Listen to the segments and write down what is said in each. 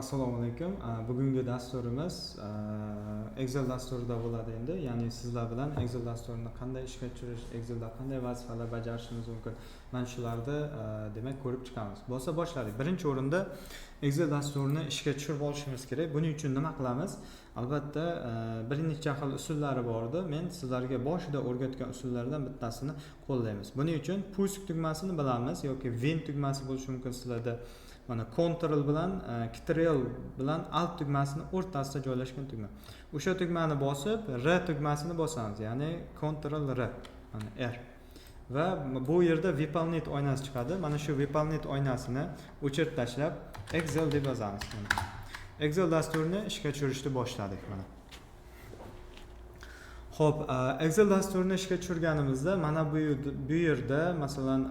Assalomu alaykum. Bugungi dasturimiz Excel dasturida bo'ladi endi. Ya'ni sizlar bilan Excel dasturini qanday ishga tushirish, Excelda qanday vazifalar bajarishimiz mumkin, mana shularni demak, ko'rib chiqamiz. Bo'lsa, boshladik. Birinchi o'rinda Excel dasturini ishga tushirib olishimiz kerak. Buning uchun nima qilamiz? Albatta, bir necha xil usullari bor edi. Men sizlarga boshida o'rgatgan usullardan bittasini qo'llaymiz. Buning uchun пуск tugmasini bilamiz yoki Win tugmasi bo'lishi mumkin sizlarda. Mana, Ctrl bilan Ctrl bilan Alt tugmasini o'rtasida joylashgan tugma. O'sha tugmani bosib, R tugmasini bosamiz, ya'ni Ctrl R, mana R. Va bu yerda "Выполнить" oynasi chiqadi. Mana shu "Выполнить" oynasini o'chirib tashlab, Excel deb yozamiz. Mana. Excel dasturini ishga tushirishni boshladik mana. Xo'p, Excel dasturini ishga tushirganimizda mana bu yerda, masalan,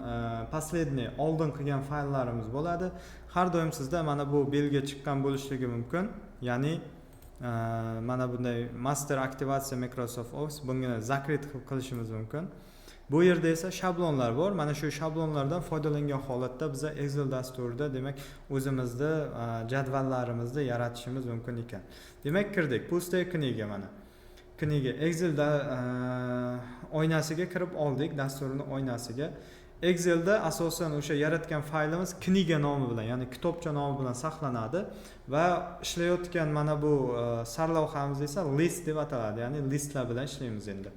последний, oldin qilgan fayllarimiz bo'ladi. Har doim sizda mana bu belgi chiqqan bo'lishligi mumkin. Ya'ni mana bunday "Мастер активации Microsoft Office", bunga закрыть qilishimiz mumkin. Bu yerda esa shablonlar bor. Mana shu shablonlardan foydalangan holatda biza Excel dasturida, demak, o'zimizni jadvallarimizni yaratishimiz mumkin ekan. Demak, kirdik. "Пустая книга", mana. Книга Excelda oynasiga kirib oldik, dasturni oynasiga. Excelda asosan o'sha yaratgan faylimiz "книга" nomi bilan, ya'ni kitobcha nomi bilan saqlanadi va ishlayotgan mana bu sarlavhamiz esa "list" deb ataladi, ya'ni listlar bilan ishlaymiz endi.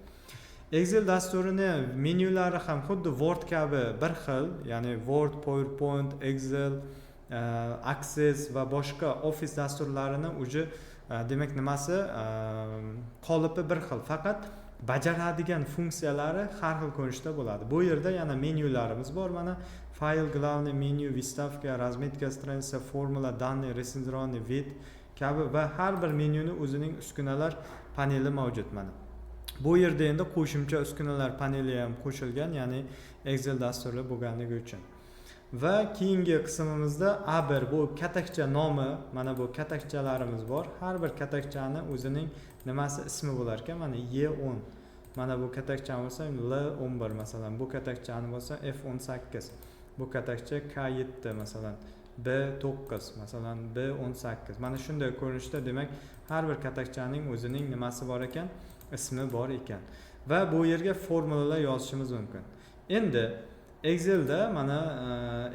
Excel dasturini menyulari ham xuddi Word kabi bir xil, ya'ni Word, PowerPoint, Excel, Access va boshqa Office dasturlarini уже demak, nimasi, qolipi bir xil, faqat bajaradigan funksiyalari har xil ko'rinishda bo'ladi. Bu yerda yana menyularimiz bor, mana: "Файл", "Главное меню", "Вставка", "Разметка страницы", "Формула", "Данные", "Рецензированный вид" kabi va har bir menyuni o'zining uskunalar paneli mavjud mana. Bu yerda endi qo'shimcha uskunalar paneli ham qo'shilgan, ya'ni Excel dasturi bo'lganligi uchun. Va keyingi qismimizda A1, bu katakcha nomi, mana bu katakchalarimiz bor. Har bir katakchani o'zining nimasi, ismi bo'lar ekan. Mana E10. Mana bu katakchani bo'lsa L11 masalan, bu katakchani bo'lsa F18. Bu katakcha K7 masalan, B9 masalan, B18. Mana shunday ko'rinishda, demak, har bir katakchaning o'zining nimasi bor ekan, ismi bor ekan. Va bu yerga formulalar yozishimiz mumkin. Endi Excelda mana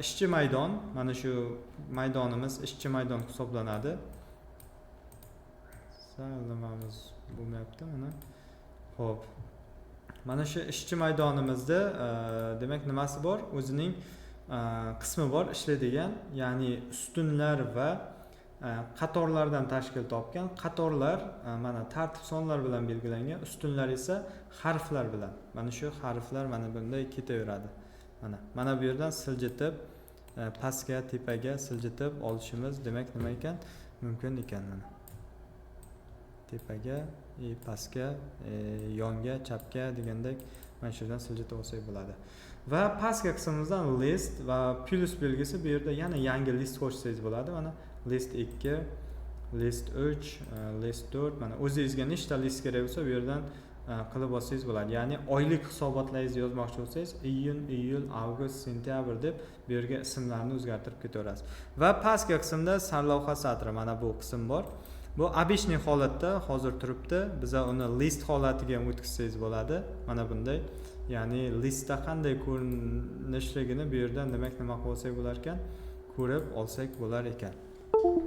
ishchi maydon, mana shu maydonimiz ishchi maydon hisoblanadi. Sal nimamiz bo'lmayapti mana. Xo'p. Mana shu ishchi maydonimizda demak, nimasi bor? O'zining qismi bor ishlaydigan, ya'ni ustunlar va qatorlardan tashkil topgan. Qatorlar mana tartib sonlar bilan belgilangan, ustunlar esa harflar bilan. Mana shu harflar mana bunday ketaveradi. Mana bu yerdan siljitib pastga, tepaga siljitib olishimiz, demak, nima ekan? Mumkin ekan mana. Tepaga, и pastga, yonga, chapga degandek mana shu yerdan siljitib olsak bo'ladi. Va pastki qismimizdan list va plyus belgisi, bu yerda yana yangi list qo'shsangiz bo'ladi. Mana list 2, list 3, list 4, mana o'zingizga nechta list kerak bo'lsa, bu yerdan qilib olsangiz bo'ladi. Ya'ni oylik hisobotlaringizni yozmoqchi bo'lsangiz, iyun, iyul, avgust, sentyabr deb bu yerga ismlarni o'zgartirib ketaverasiz. Va pastki qismda sarlavha satri, mana bu qism bor. Bu обычный holatda hozir turibdi. Biza uni list holatiga ham o'tkazsangiz bo'ladi. Mana bunday. Ya'ni listda qanday ko'rinishligini bu yerdan, demak, nima qilib olsak bo'lar ekan? Ko'rib olsak bo'lar ekan. Mana.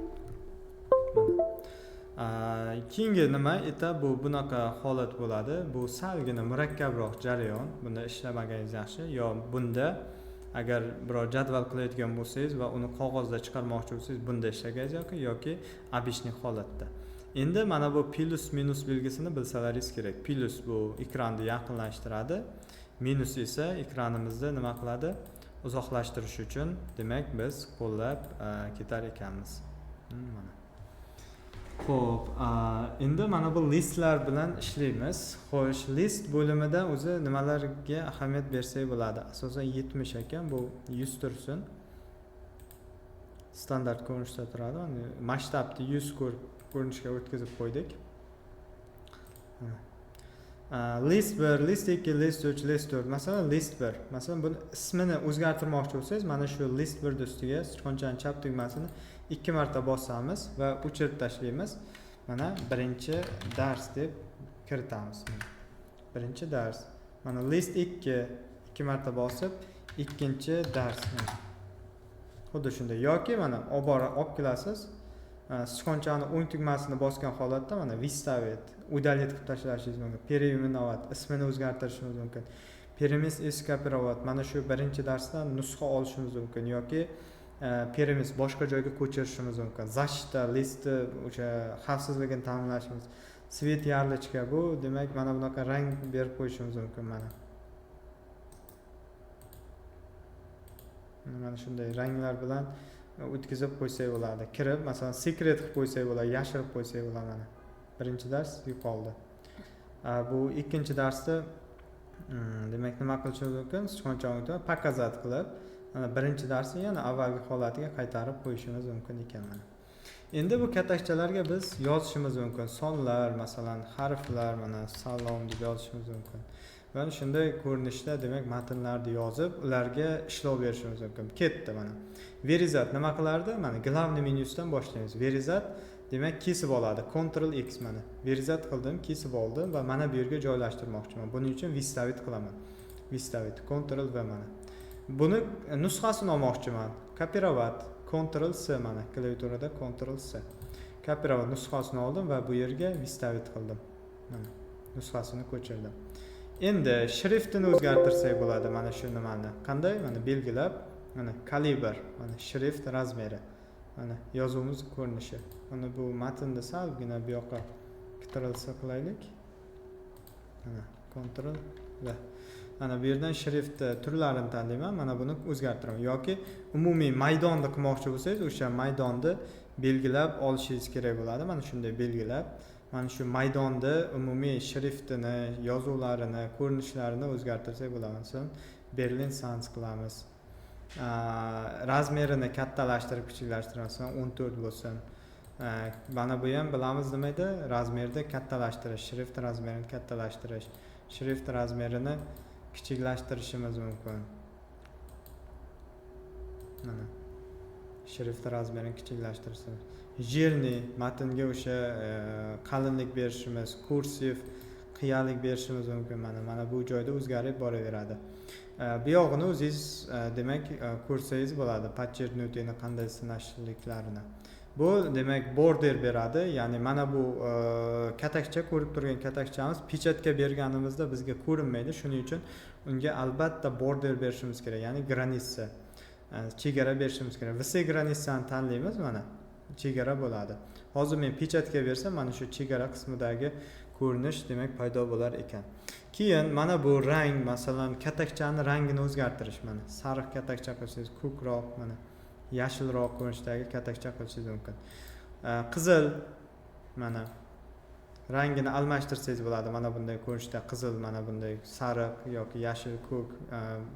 Keyingi nima etap, bu bunaqa holat bo'ladi. Bu salgina murakkabroq jarayon. Bunda ishlamaganingiz yaxshi. Yo bunda agar biror jadval qilayotgan bo'lsangiz va uni qog'ozda chiqarmoqchi bo'lsangiz, bunda ishlagangiz yoki обычный holatda. Endi mana bu plyus, minus belgisini bilsalaringiz kerak. Plyus bu ekranni yaqinlashtiradi. Minus esa ekranimizni nima qiladi? Uzoqlashtirish uchun, demak, biz qo'llab ketar ekanmiz. Mana. Xo'p, endi mana bu listlar bilan ishlaymiz. Xo'sh, list bo'limida o'zi nimalarga ahamiyat bersak bo'ladi? Asosan 70 ekan, bu 100 tursin. Standart ko'rinishda turadi. Mana masshtabni 100 ko'rinishga o'tkazib qo'ydik. Mana. List 1, list 2, list 3, list 4. Masalan, list 1. Masalan, buni ismini o'zgartirmoqchi bo'lsangiz, mana shu list 1 ustiga sichqonchani chap tugmasini 2 marta bosamiz va o'chirib tashlaymiz. Mana birinchi dars deb kiritamiz. Birinchi dars. Mana list 2, 2 marta bosib ikkinchi dars. Xuddi shunday yoki mana olib kelasiz. Sichqonchani o'ng tugmasini bosgan holatda mana выставить, удалить qilib tashlashingiz mumkin. Переименовать, ismini o'zgartirishimiz mumkin. Перенос и скопировать, mana shu birinchi darsdan nusxa olishimiz mumkin yoki перенос boshqa joyga ko'chirishimiz mumkin. Защита listi o'sha xavfsizligini ta'minlashimiz. Цвет ярлычка, bu demak mana bunaqa rang berib qo'yishimiz mumkin mana. Mana shunday ranglar bilan o'tkazib qo'ysak bo'ladi. Kirib, masalan, sekret qilib qo'ysak bo'ladi, yashirib qo'ysak bo'ladi mana. Birinchi dars yo'qoldi. Bu ikkinchi darsda demak nima qilishimiz mumkin? Sichqoncha o'ngda показать qilib, mana birinchi darsni yana avvalgi holatiga qaytarib qo'yishimiz mumkin ekan mana. Endi bu katakchalarga biz yozishimiz mumkin. Sonlar, masalan, harflar, mana salom deb yozishimiz mumkin. Mana shunday ko'rinishda demak matnlarni yozib, ularga ishlov berishimiz mumkin. Ketdi mana. Вырезать nima qilardi? Mana главный menyusidan boshlaymiz. Вырезать demak kesib oladi. Ctrl X mana. Вырезать qildim, kesib oldim va mana bu yerga joylashtirmoqchiman. Buning uchun выставить qilaman. Выставить Ctrl V mana. Buni nusxasini olmoqchiman. Копировать Ctrl C mana klaviaturada Ctrl C. Копировать nusxasini oldim va bu yerga выставить qildim. Mana nusxasini ko'chirdim. Endi shriftini o'zgartirsak bo'ladi mana shu nimani. Qanday? Mana belgilab, mana kalibr, mana shrift razmeri. Mana yozuvimiz ko'rinishi. Mana bu matnni salgina bu yoqqa Ctrl C qilaylik. Mana Ctrl V. Mana bu yerdan shrift turlarini tanlayman. Mana buni o'zgartiraman yoki umumiy maydonni qilmoqchi bo'lsangiz, o'sha maydonni belgilab olishingiz kerak bo'ladi. Mana shunday belgilab, mana shu maydonni umumiy shriftini, yozuvlarini, ko'rinishlarini o'zgartirsak bo'ladi. Masalan, Berlin Sans qilamiz. Razmerini kattalashtirib, kichiklashtiramiz. Masalan, 14 bo'lsin. Mana bu ham bilamiz nima edi? Razmerni kattalashtirish, shrift razmerini kattalashtirish, shrift razmerini kichiklashtirishimiz mumkin. Mana shrift razmerini kichiklashtirishimiz. Жирный matnga o'sha qalinlik berishimiz, kursiv qiyalik berishimiz mumkin. Mana bu joyda o'zgarib boraveradi. Bu yog'ini o'zingiz demak ko'rsangiz bo'ladi, подчеркнутыйni qanday sinashliklarini. Bu demak border beradi, ya'ni mana bu katakcha, ko'rib turgan katakchamiz pechatga berganimizda bizga ko'rinmaydi. Shuning uchun unga albatta border berishimiz kerak, ya'ni granitsa, chegara berishimiz kerak. Все granitsani tanlaymiz, mana chegara bo'ladi. Hozir men pechatga bersam, mana shu chegara qismidagi ko'rinish demak paydo bo'lar ekan. Keyin mana bu rang, masalan, katakchani rangini o'zgartirish, mana sariq katakcha qilsangiz, ko'kroq, mana yashilroq ko'rinishdagi katakcha qilishingiz mumkin. Qizil mana rangini almashtirsangiz bo'ladi. Mana bunday ko'rinishda qizil, mana bunday sariq yoki yashil, ko'k,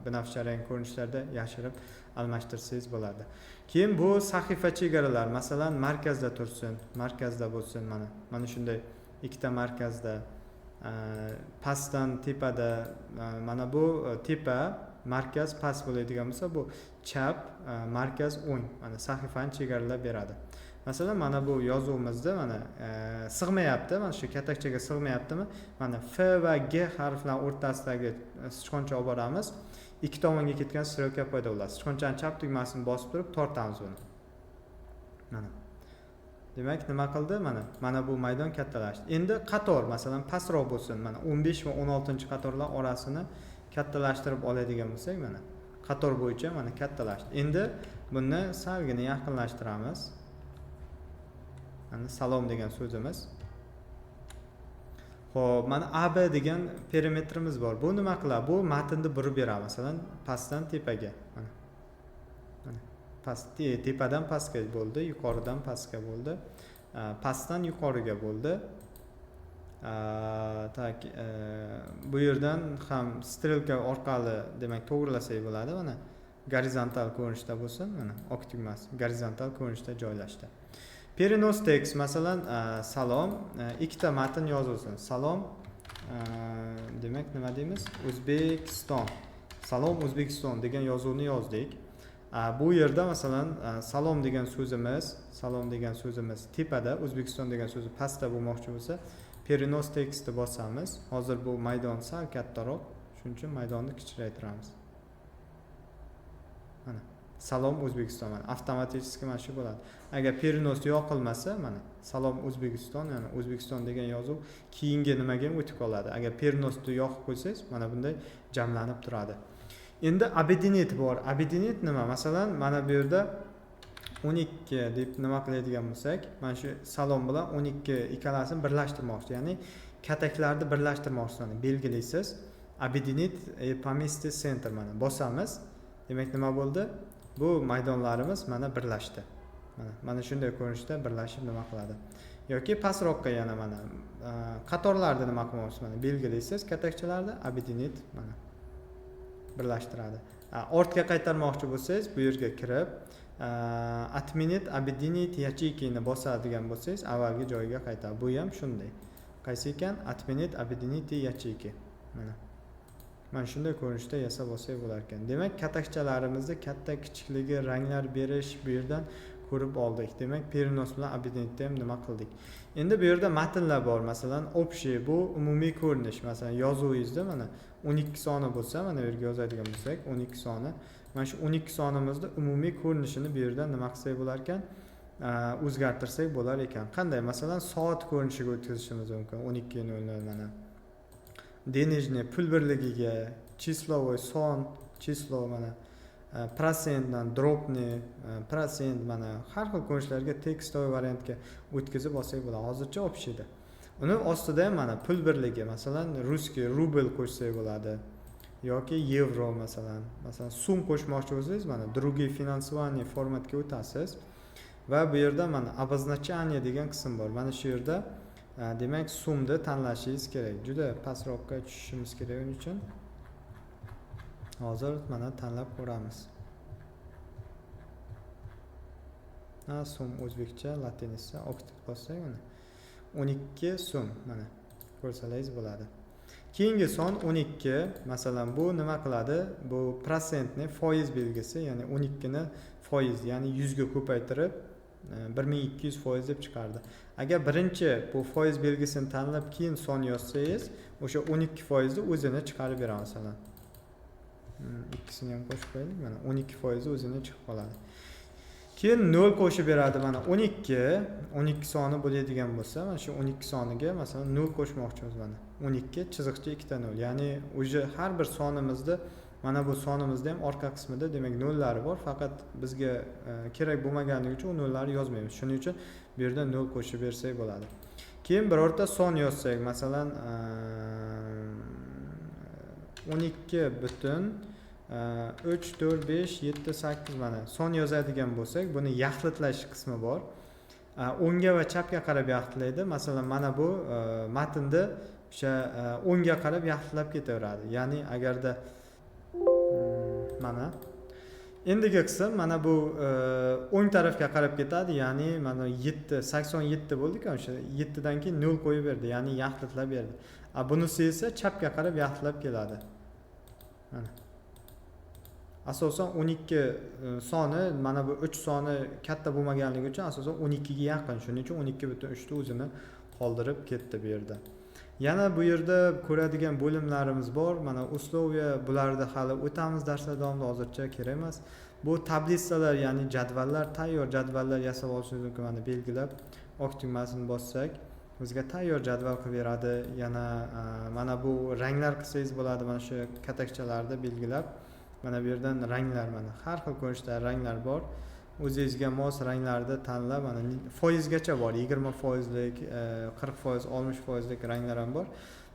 binafsha rang ko'rinishlarda yashirib almashtirsangiz bo'ladi. Keyin bu sahifa chegaralar, masalan, markazda tursin, markazda bo'lsin, mana shunday ikkita markazda, pastdan tepada, mana bu tepa, markaz past bo'ladigan bo'lsa, bu chap, markaz o'ng, mana sahifani chegaralab beradi. Masalan, mana bu yozuvimizda mana sig'mayapti, mana shu katakchaga sig'mayaptimi? Mana F va G harflari o'rtasidagi sichqoncha olib boramiz. Ikki tomonga ketgan strelka paydo bo'ladi. Sichqonchani chap tugmasini bosib turib tortamiz buni. Mana. Demak, nima qildi? Mana bu maydon kattalashdi. Endi qator, masalan, pastroq bo'lsin. Mana 15 va 16-qatorlar orasini kattalashtirib oladigan bo'lsak, mana qator bo'yicha mana kattalashdi. Endi buni salgina yaqinlashtiramiz. Mana salom degan so'zimiz. Xo'p, mana AB degan perimetrimiz bor. Bu nima qiladi? Bu matnni burib beradi, masalan, pastdan tepaga. Mana. Mana past tepadan pastga bo'ldi, yuqoridan pastga bo'ldi. Pastdan yuqoriga bo'ldi. Tak, bu yerdan ham strelka orqali demak to'g'rilasak bo'ladi. Mana gorizontal ko'rinishda bo'lsin, mana oq tugmasi gorizontal ko'rinishda joylashdi. Перенос текст, masalan, salom, ikkita matn yozilsin. Salom, demak nima deymiz? O'zbekiston. Salom O'zbekiston degan yozuvni yozdik. Bu yerda masalan salom degan so'zimiz, salom degan so'zimiz tepada, O'zbekiston degan so'zi pastda bo'lmoqchi bo'lsa, перенос текста bosamiz. Hozir bu maydon sal kattaroq, shuning uchun maydonni kichraytiramiz. Mana salom O'zbekiston, mana avtomatik mana shu bo'ladi. Agar перенос yoqilmasa, mana salom O'zbekiston, ya'ni O'zbekiston degan yozuv keyingi nimaga ham o'tib qoladi. Agar перенос ni yoqib qo'ysangiz, mana bunday jamlanib turadi. Endi объединить bor. Объединить nima? Masalan, mana bu yerda 12 deb nima qiladigan bo'lsak, mana shu salom bilan 12 ikkalasini birlashtirmoqchi, ya'ni kataklarni birlashtirmoqchi. Belgilaysiz, объединить, поместить центр, mana bosamiz. Demak, nima bo'ldi? Bu maydonlarimiz mana birlashdi. Mana shunday ko'rinishda birlashib nima qiladi. Yoki pastroqqa yana mana qatorlarni nima qilmoqchisiz, mana belgilaysiz katakchalarni, объединить, mana birlashtiradi. Ortga qaytarmoqchi bo'lsangiz, bu yerga kirib отменить объединить ячейки ni bosadigan bo'lsangiz, avvalgi joyiga qaytadi. Bu ham shunday. Qaysi ekan? Отменить объединить ячейки, mana shunday ko'rinishda yasab olsak bo'lar ekan. Demak, katakchalarimizni katta kichikligi, ranglar berish bu yerdan ko'rib oldik. Demak, перенос bilan объединить ham nima qildik. Endi bu yerda matnlar bor. Masalan, общий, bu umumiy ko'rinish. Masalan, yozuvingizni mana 12 soni bo'lsa, mana bu yerga yozadigan bo'lsak 12 soni, mana shu 12 sonimizni umumiy ko'rinishini bu yerdan nima qilsak bo'lar ekan, o'zgartirsak bo'lar ekan. Qanday? Masalan, soat ko'rinishiga o'tkazishimiz mumkin, 12:00. Mana денежный, pul birligiga, числовой, son, число, mana процентdan дробный, процент, mana har xil ko'rinishlarga, текстовый variantga o'tkazib olsak bo'ladi. Hozircha общий da. Uni ostida ham mana pul birligi, masalan, русский rubl qo'shsak bo'ladi yoki yevro. Masalan, so'm qo'shmoqchi bo'lsangiz, mana другие финансование formatga o'tasiz va bu yerda mana обозначение degan qism bor. Mana shu yerda demak, so'mni tanlashingiz kerak. Juda pastroqqa tushishimiz kerak uning uchun. Hozir mana tanlab ko'ramiz. Ha, so'm o'zbekcha латиница, ок bossak, mana 12 so'm, mana ko'rsalaringiz bo'ladi. Keyingi son 12. Masalan, bu nima qiladi? Bu процентный, foiz belgisi, ya'ni 12 ni foiz, ya'ni 100 ga ko'paytirib 1200% deb chiqardi. Agar birinchi bu foiz belgisini tanlab, keyin son yozsangiz, o'sha 12 foizni o'zini chiqarib beradi. Masalan, ikkisini ham qo'shib qo'yaylik. Mana 12 foizi o'zini chiqib qoladi. Keyin nol qo'shib beradi. Mana 12 soni bo'ladigan bo'lsa, mana shu 12 soniga masalan nol qo'shmoqchimiz. Mana 12 chiziqcha ikkita nol, ya'ni уже har bir sonimizni, mana bu sonimizda ham orqa qismida demak nollari bor, faqat bizga kerak bo'lmaganligi uchun u nollarni yozmaymiz. Shuning uchun bu yerda nol qo'shib bersak bo'ladi. Keyin birorta son yozsak, masalan, 12.34578, mana son yozadigan bo'lsak, buni yaxlitlash qismi bor. O'ngga va chapga qarab yaxlitlaydi. Masalan, mana bu matnni o'sha o'ngga qarab yaxlitlab ketaveradi. Ya'ni agarda mana endigi qism, mana bu o'ng tarafga qarab ketadi, ya'ni mana 7, 87 bo'ldiku, o'sha yettidan keyin nol qo'yib berdi, ya'ni yaxlitlab berdi. A bunisi esa chapga qarab yaxlitlab keladi. Mana asosan 12 soni, mana bu uch soni katta bo'lmaganligi uchun asosan 12 ga yaqin, shuning uchun 12,3 ni o'zini qoldirib ketdi. Bu yerda yana bu yerda ko'radigan bo'limlarimiz bor. Mana условия, bularni hali o'tamiz darslar davomida, hozircha kerak emas. Bu таблица lar, ya'ni jadvallar, tayyor jadvallar yasab olishingiz mumkin. Mana belgilab, ok tugmasini bossak, bizga tayyor jadval qilib beradi. Yana mana bu ranglar qilsangiz bo'ladi. Mana shu katakchalarni belgilab, mana bu yerdan ranglar, mana har xil ko'rinishdagi ranglar bor. O'zingizga mos ranglarni tanlab, mana foizgacha bor, 20 foizlik, 40%, 60 foizlik ranglar ham bor,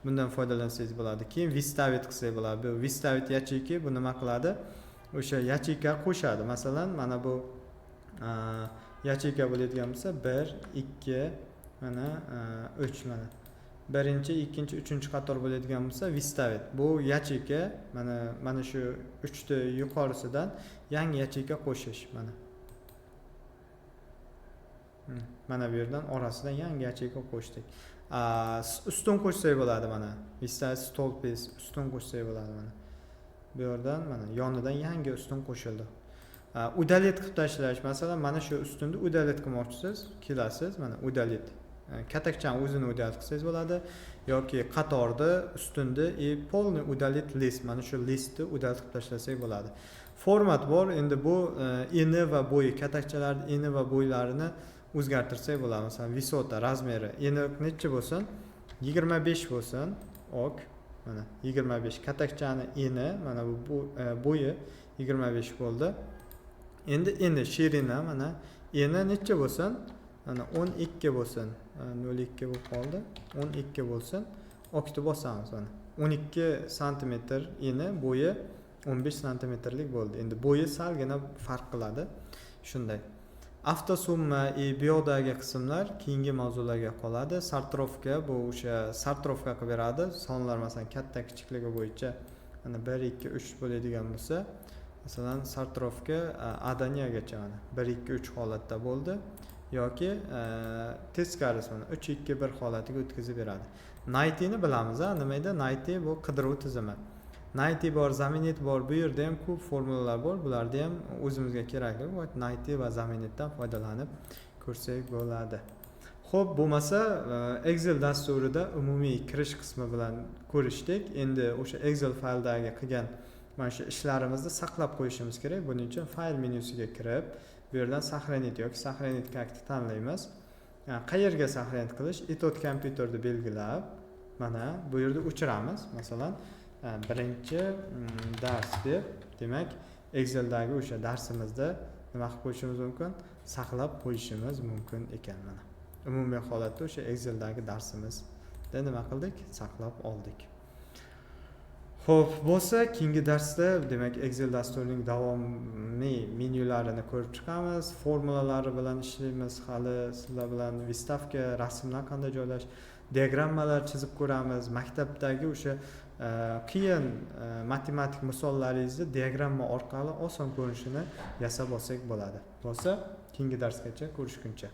bundan foydalansangiz bo'ladi. Keyin вставить qilsak bo'ladi. Bu вставить ячейки, bu nima qiladi? O'sha ячейка qo'shadi. Masalan, mana bu ячейка bo'ladigan bo'lsa, bir, ikki, mana uch, mana birinchi, ikkinchi, uchinchi qator bo'ladigan bo'lsa, вставить bu ячейка, mana shu uchta yuqorisidan yangi ячейка qo'shish. Mana bu yerdan orasidan yangi ячейка qo'shdik. Ustun qo'shsak bo'ladi. Mana вставить столбец, ustun qo'shsak bo'ladi. Mana bu yerdan, mana yonidan yangi ustun qo'shildi. Удалить qilib tashlash, masalan, mana shu ustunni удалить qilmoqchisiz, kelasiz, mana удалить, katakchani o'zini удалить qilsangiz bo'ladi yoki qatorni, ustunni и полный удалить list, mana shu listni удалить qilib tashlasak bo'ladi. Format bor, endi bu eni va bo'yi, katakchalarni eni va bo'ylarini o'zgartirsak bo'ladi. Masalan, высота, размер i, eni necha bo'lsin? 25 bo'lsin. Ok, mana 25 katakchani eni, mana bu bo'yi 25 bo'ldi. Endi eni, ширина, mana eni necha bo'lsin? Mana 12 bo'lsin, 0,2 bo'lib qoldi, 12 bo'lsin. Okni bosamiz, mana 12 santimetr eni, bo'yi 15 santimetrlik bo'ldi. Endi bo'yi salgina farq qiladi. Shunday автосумма и bu yoqdagi qismlar keyingi mavzularga qoladi. Сортировка, bu o'sha сортировка qilib beradi sonlar, masalan, katta kichikligi bo'yicha. Mana 1, 2, 3 bo'ladigan bo'lsa, masalan, сортировка А dan Яgacha, mana 1, 2, 3 holatda bo'ldi yoki teskarisi, mana 3, 2, 1 holatiga o'tkazib beradi. Найти ni bilamiz, a nima edi найти? Bu qidiruv tizimi. Найти bor, заменить bor, bu yerda ham ko'p formulalar bor, bularni ham o'zimizga kerakli найти va заменить dan foydalanib ko'rsak bo'ladi. Ho'p, bo'lmasa Excel dasturida umumiy kirish qismi bilan ko'rishdik. Endi o'sha Excel fayldagi qilgan mana shu ishlarimizni saqlab qo'yishimiz kerak. Buning uchun fayl menyusiga kirib, bu yerdan сохранить yoki сохранить как ni tanlaymiz. Qayerga сохранить qilish? Тот kompyuterni belgilab, mana bu yerda o'chiramiz, masalan, birinchi dars deb. Demak, Exceldagi o'sha darsimizda nima qilib qo'yishimiz mumkin? Saqlab qo'yishimiz mumkin ekan. Mana umumiy holatda o'sha Exceldagi darsimizda nima qildik? Saqlab oldik. Ho'p, bo'lsa, keyingi darsda, demak, Excel dasturining davomiy menyularini ko'rib chiqamiz, formulalari bilan ishlaymiz hali sizlar bilan, вставка, rasmlar qanday joylash, diagrammalar chizib ko'ramiz. Maktabdagi o'sha qiyin matematik misollaringizni diagramma orqali oson ko'rinishini yasab olsak bo'ladi. Bo'lsa, keyingi darsgacha ko'rishguncha.